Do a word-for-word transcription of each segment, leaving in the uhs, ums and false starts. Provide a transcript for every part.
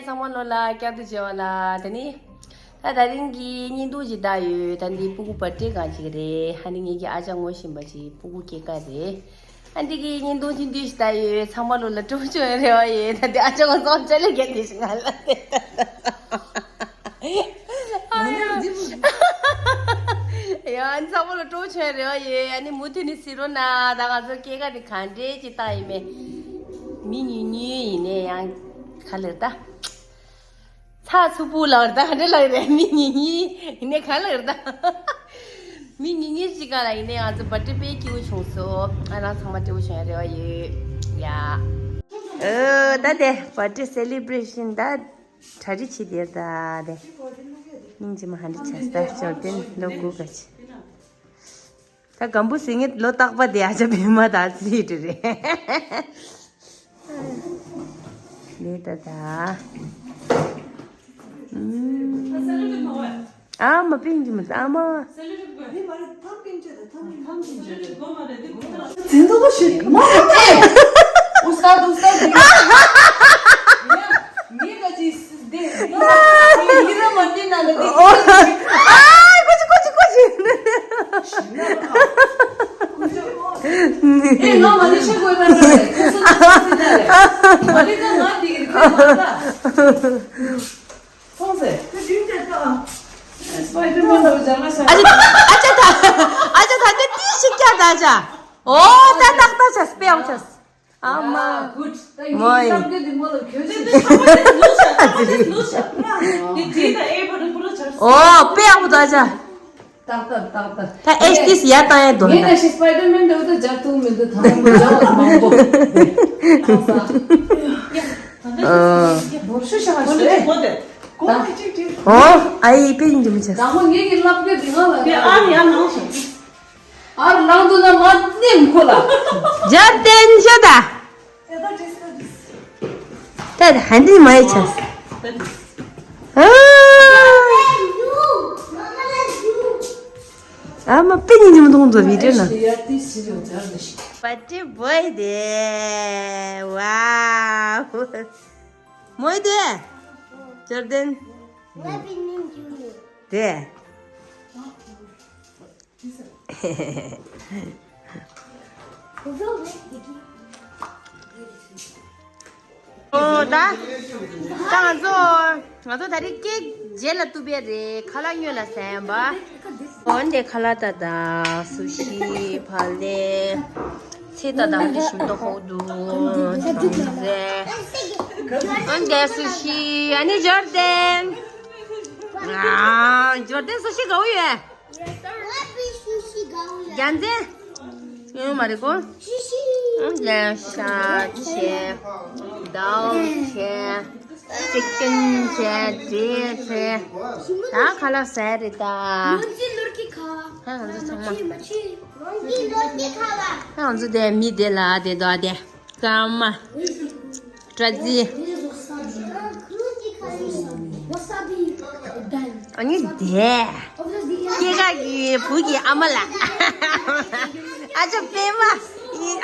ཚང་མ་ལོ་ལ་བསྐྱར་དུ་མཇལ་བ་ལ། ད་ནི་ད་ད་རིང་གི་བརྙན་ཐུང་ཅིག་བལྟས་ཡོད། ད་འདི་སྤུ་གུ་བར་ཐི་ཌེ་གང་ཅིག་རེད། ཨ་ནི་ངེད་ཀྱི་ཨ་ཅག་ངོ་ཤེས་པ་ཅིག་སྤུ་གུ་སྐྱེས་ཀ་རེད། ཨ་འདི་གི་བརྙན་ཐུང་ཅིག་འདི་ཞིག་བལྟས་ཡོད། ཚང་མ་ལོ་ལ་སྤྲོ་བྱུང་རེ་བ་ཡོད། ད་འདི་ཨ་ཅག་ངོ་ཚང་ཅ་ལེ་ག་འདི་ཞིག་ང་ལ་དེ་ད། ཡ་ཨ་ནི་ཚང་མ་ལ་སྤྲོ་བྱུང་རེ་བ་ཡོད། ཨ་ནི་མུ་མཐུད་ནས་གཟིགས་རོགས་གནང་། ད་ང་ཚོ་སྐྱེས་ཀ་དེ་གང་འདྲས་ཅིག་བཏང་ཡིན་མེད། མི་ཉུང་ཉུང་ཡིན་ནའི་ཡང་ག་ལེར་ད། ཚགས་ཚུད་པོ་ལབ་རེད་ད། ག་འདྲ་ལབ་རེད། མི་ཉུང་ཉུང་ཡིན་ནའི་ག་ལེར་ད། མི་ཉུང་ཉུང་ཅིག་ག་ལ་ཡིན་ནའི་ང་ཚོ་བར་ཐི་ཌེ་དཔེ་སྐྱིད་པོ་བྱུང་སོང་། ཨ་རང་ཚང་མ་སྤྲོ་བོ་བྱུང་རེ་བ་ཡོད་ཡ། ཨོ་ད་དེ་བར་ཐི་ཌེ་སེ་ལི་བྷི་རེ་ཤན་ད། གྲ་སྒྲིག་བྱེད་དེ་ད་དེ། སྙིང་རྗེ་མ་ཧ་འདྲ་བྱས་ད། ཇོར་ཌན་ལོ་དགུ་ག་ཆེ། ད་སྒམ་པོ་ཟེར་ངེད་ལོ་རྟག་པ་དེ་ཨ་ཅག་པད་མ་ད་ཚིག་འདྲ་རེད། ལས་ད་ད། ཨ་མ་པིན་གྱི་མི་ཨ་མ། འཛིན་དུ་ཞིག་མ་ཧ་ཏེ། ཨུ་སྟཱད་ཨུ་སྟཱད། ངའི་ག་ཅི་སི་དེ་ཡིན་ར་མ་དེ་ན་ལ་དེ། ཨ་ཀོ་ཅི་ཀོ་ཅི་ཀོ་ཅི། ཨེ་ང་མ་ནི་ཤེས་དགོས་པ་རེད། ཁོ་སོ་སོ་སི་ད་རེད། མ་ནི་ཀ་ང་དེ་གི་ཁེ་མ་ད། ཁོང་ཚེ། ཁོ་རྒྱུན་དེ་ད། སྤའི་ཌར་མེན་ལ་སྦྱར་ན་ཤ། ཨ་ཅག་ཨ་ཅག་ད། ཨ་ཅག་ད་དེ་ཏི་ཞིག་རྒྱག་ད་ཅག་ཨོ་ད་ཏག་ཏག་ཆ་སྤེ་ཨོ་ཆ། ཨ་མ། ཨོ་དཔེ་ཡག་པོ་ད་ཅག་ཏག་ཏག་ཏག་ཏག་ད་ཨེ་ཤི་ཏི་སི་ཡ་ཏང་ཡ་དོན་ངས་ད། ད་ཤི་སྤའི་ཌར་མེན་འདྲ་བོ་ད་སྦྱར་ཐུབ་མི་འདུག་ད་ང་སྦྱར་བ་མང་པོ། ཨ། འབོར་ཤུ་ཤ་ཤ་རེད། ཨོ་ཨ་ཡི་པེ་ཡིན་གྱི་མི་ཆ། དང་པོ་ངེད་ཀྱི་ལབ་དགོས་འདི་ང་ལ་དེ་ཨ་ཡ་ནང་སོང་། ཨར་ནང་དུ་ན་མ་ནེམ་ཁོ་ལ། ཇར་ཏན་ཤ་ད། ད་ཧན་དི་མ་ཡི་ཆ། ཨ། ཨ་མ་པེ་ཉིན་ཉིན་མ་དུང་དུ་བི་ཌི་ཡོ་ན། པར་ཊི་བོའི་དེ། ཝའོ། མོའི་དེ། ཇར་ཌན། དེ། ཨོ་ད། ད་ང་ཚོ་ང་ཚོ་ད་རེས་ཀེག་རྗེས་ལ་གཏུབ་པའི་རེད། ཁ་ལག་སྔོན་ལ་ཟ་ཡིན་པ། འོན་ཏེ་ཁ་ལག་ད་ད་སུ་ཤི་ཕ་ལེ། ཚེ་ད་ད་འདི་ཞིམ་ཏོག་ཧོག་འདུག་ཟེ། འོན་ཏེ་སུ་ཤི་ཨ་ནི་ཇོར་ཌན། ཨ་ཇོར་ཌན་སུ་ཤི་ག་བོ་ཡོད། རྒྱལ་མཚན། ཡོད་མ་རེད་གོ། ལེན་ཤ་ཆེ། དའོ་ཆེ། ཅིག་ཀན་ཆེ། ཏྲེ་ཆེ། ད་ཁ་ལག་ཟ་རེད་ད། ཧ་ང་ཚོ་ཚང་མ། ཧ་ང་ཚོ་དེ་མི་དེ་ལ་དེ་དོ་དེ། ཀརྨ། བཀྲ་ཤིས། ཨ་ནི་དེ། སྐྱེས་སྐར་གྱི་བུ་གི་ཨ་མ་ལགས། ཨ་ཅག་པད་མ།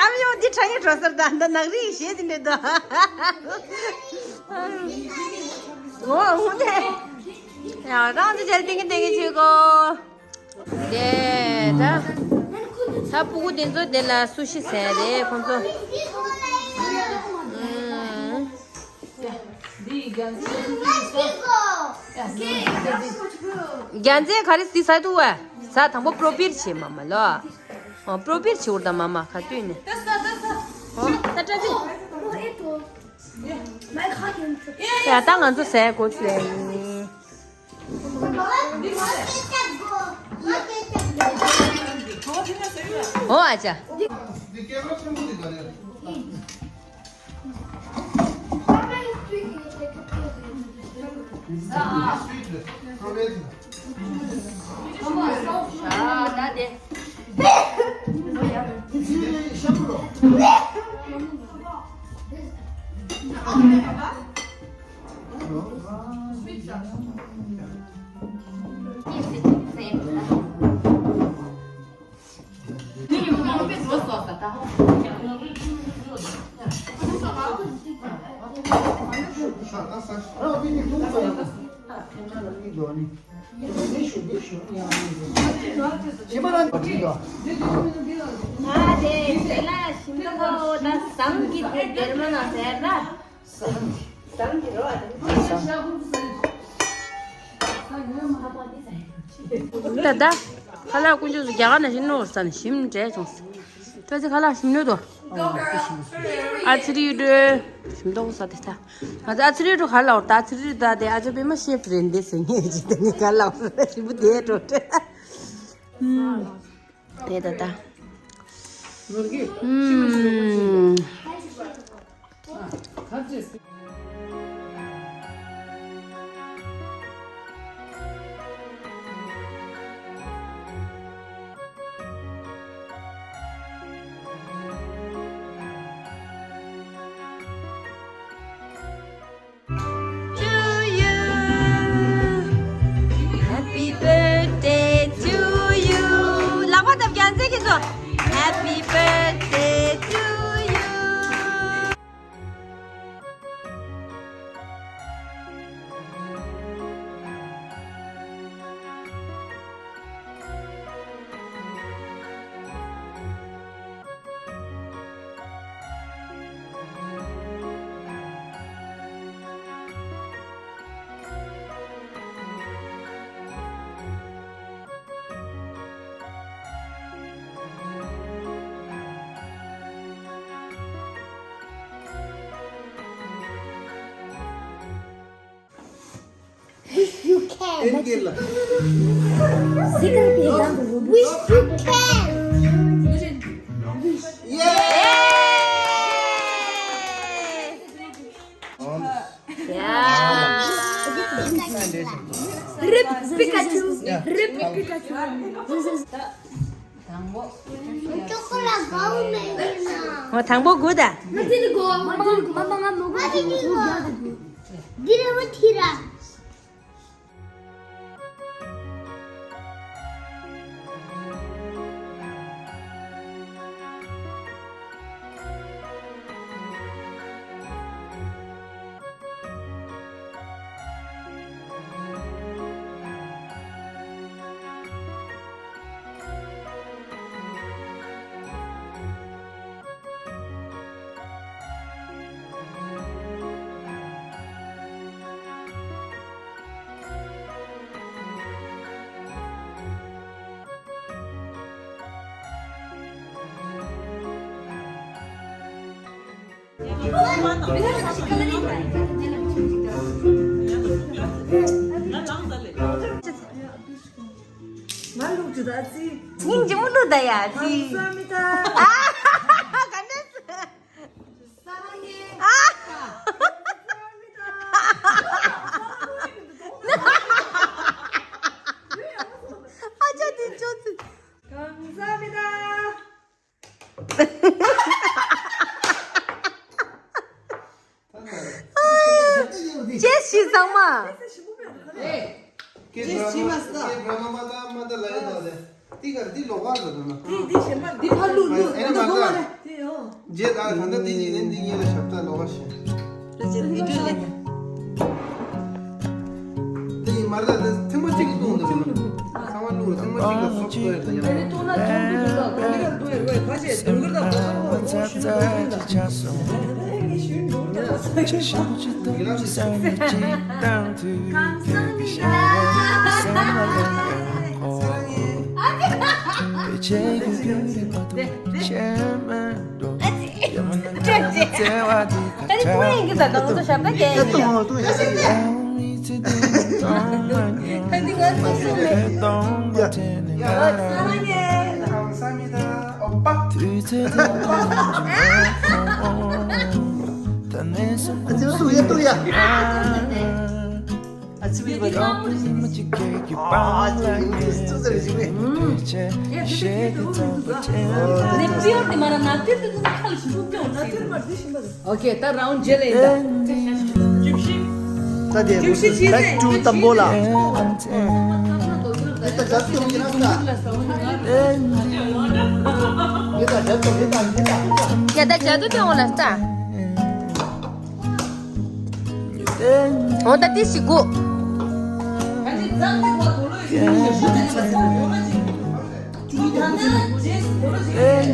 ཨ་མ་ཡོང་འདི་ཁྲ་ཉེ་འགྲོ་སར་ད་འདི་ནག་རིགས་ཞེས་འདི་འདྲ་ད། འོ་འོ་ནས། ཡང་རང་ཚོ་ཆལ་ཏིང་གི་ཏིང་གི་བྱེད་གོ། དེ་ད། ད་སྤུ་གུ་དེ་ཚོ་དེ་ལ་སུ་ཤི་ཟེར་རེད་ཁོང་ཚོ། ཨུམ། རྒྱལ་མཚན་ག་རེ་སི་ས་དུ་བ། ས་དང་པོ་པྲོ་པིར་བྱེད་མ་མ་ལོ། ཨོ་པྲོ་པིར་བྱེད་འུར་ད་མ་མ་ག་དུས་ནས། ཨོ་ད་ཏྲ་ཙི། ཡ་ད་ང་ཚོ་ཟས་གོ་ཚུལ་ཡིན། ཨོ་ཨ་ཅག་ཨ་དེ་དེ་ལ་ཞིམ་ཏོག་ད་ཟངས་ཀྱི་དེ་སྡེར་མ་ན་ཟེར་ན། ཟངས་ཀྱི་རོ་ཨ་དེ། ད་ད་ཁ་ལག་དཀོན་མཆོག་གསུམ་རྒྱ་གར་ནས་ཤིང་ནོར་ས་ནས་ཞིམ་དྲས་བྱུང་། ཁྱོད་ཚོ་ཁ་ལག་ཞིམ་ནོར་དོ། ཨ་ཚི་རི་ཡུ་ཏྲོ་ཞིམ་ཏོག་ས་དེ་ད། ང་ཚོ་ཨ་ཚི་རི་ཡུ་ཏྲོ་ག་ལ་བར་ད་ཨ་ཚི་རི་ཡུ་ཏྲོ་ད་དེ་ཨ་ཅོ་པེ་མ་ཤེ་ཕི་རེན་དེ་ཟེར་ངེས་ཅི་དེ་ངས་ག་ལ་བར་ཞིམ་པོ་དེ་ཏྲོ་ཏྲེ། ཨུམ། དེ་ད་ད། ཨུམ། To you. Happy birthday to you. ལག་པ་བརྡབ་རྒྱལ་མཚན་གྱིས་ཚོ། Happy birthday to you. Wish you can. Wish you can. Yay! Yeah. Rip Pikachu. Rip Pikachu. དང་པོ། ཅོ་ཀོ་ལ་གའུ་མེད་ཀྱི་ན། ང་དང་པོ་དགོས་ད། ང་དེ་ནི་གོ། མ་མ་མ་མ་ང་མོ་གོ། ང་དེ་ནི་གོ། འདི་རེ་བ་ཐི་ར། ང་ལུག་ཅུ་ད་ཙི། སྙིང་རྗེ་མོ་ལུག་ད་ཡ་ཙི། ཁམ་ས་མི་ད། ཨ། ག་འདྲ་ཟེར། ས་ར་ངེ། ཨ། ཨ་ཅག་དེ་ཅོ་ཙི། ཁམ་ས་མི་ད། ཅེས་ཤི་ཚང་མ། ཀེ་བྲ་མ་ཀེ་བྲ་མ་མ་ད་མ་ད་ལ་ཡ་ད་ལེ། ཏི་གར་ཏི་ལོ་ག་ཟ་ད་ན། ཏི་ཏི་ཤེ་མ་ཏི་ཕ་ལུ་ལུ་ཨེ་ན་ན་མ་གོ་མ་ད་རེ། ཏི་ཨོ། ཇེ་ད་ད་ད་ཏི་ཏི་ནན་ཏི་ཉེ་ལ་ཤབ་ད་ལོ་ག་ཤེ། ཏི་ཏི་ཏི་ཏི་ལེ། ཏི་མ་ད་ད་ཐེ་མ་ཅིག་ཏུང་ད་ན། ཚང་མ་ལུ་ཐེ་མ་ཅིག་ལ་སོགས་ཏོ་ཡ་ད་ཡ། ཨེ་ནི་ཏུང་ན་ཅོང་ཏུ་ཏུ་ད་ཁོ་ནི་ག་ཏུ་ཡ་རོ་ཡ་ཁ་ཤེ་དུང་གར་ད་ད་ད་ད་ད་ད་ད། Okay, ད་རའུན་ཌི་རྗེས་ལ་ཡིན་ད། ད་དེ་back to ཏམ་བོ་ལ། ཡ་ད་ཇ་དུ་ཏེ་འོ་ལ་ལྟ། འོ་ད་ཏི་ཞིག་དགུ།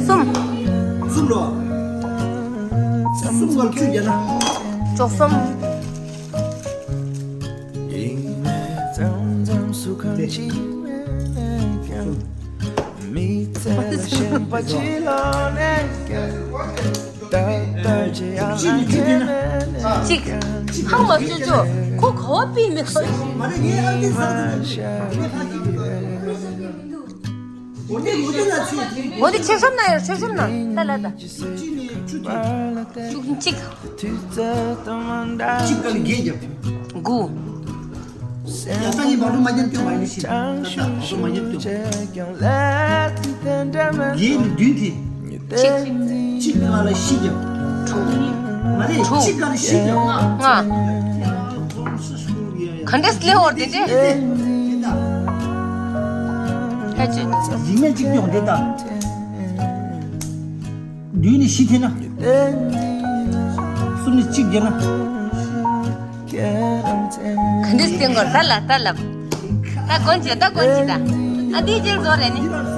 གསུམ། གསུམ་ལོ། གསུམ་ལ་བཅུ་བརྒྱབ་ན། བཅུ་གསུམ། གཅིག་གཅིག་ཧང་མ་སུ་ཅོ། ཁོ་ག་བ་པི་མི་ཁོ། འོ་དེ་ཆེ་ཤོམ་ན་ཡོད། ཆེ་ཤོམ་ན་ད་ལ་ད། བཅུ་གཅིག་གཅིག་ག་ལ་བརྒྱད་བརྒྱབ། དགུ། ཡང་ས་ཡི་བར་དུ་མ་བརྒྱབ་སྐྱོན་མ་ཡིན་ཞིག་ད་ལྟ་བར་དུ་མ་བརྒྱབ་སྐྱོན། བརྒྱད་ནི་བདུན་དེ། གཅིག་གཅིག་ག་ལ་བཞི་བརྒྱབ། དྲུག་མ་རེད། དྲུག་གཅིག་ག་ལ་བཞི་བརྒྱབ་ལྔ། ལྔ། ག་འདྲས་ལེ་འོར་དེ་དེ། ཧེ་ཅེ། ཡིན་ན་གཅིག་སྐྱོན་དེ་ད། བདུན་ནི་བཞི་དེ་ན། གསུམ་ནི་གཅིག་དེ་ན། ག་འདྲས་བསྟན་དགོས་ད་ལ་ད་ལ། ད་གོན་ཅི་ད་གོན་ཅི་ད། ཨ་དེ་རྗེས་བཟོ་རེད་ནི།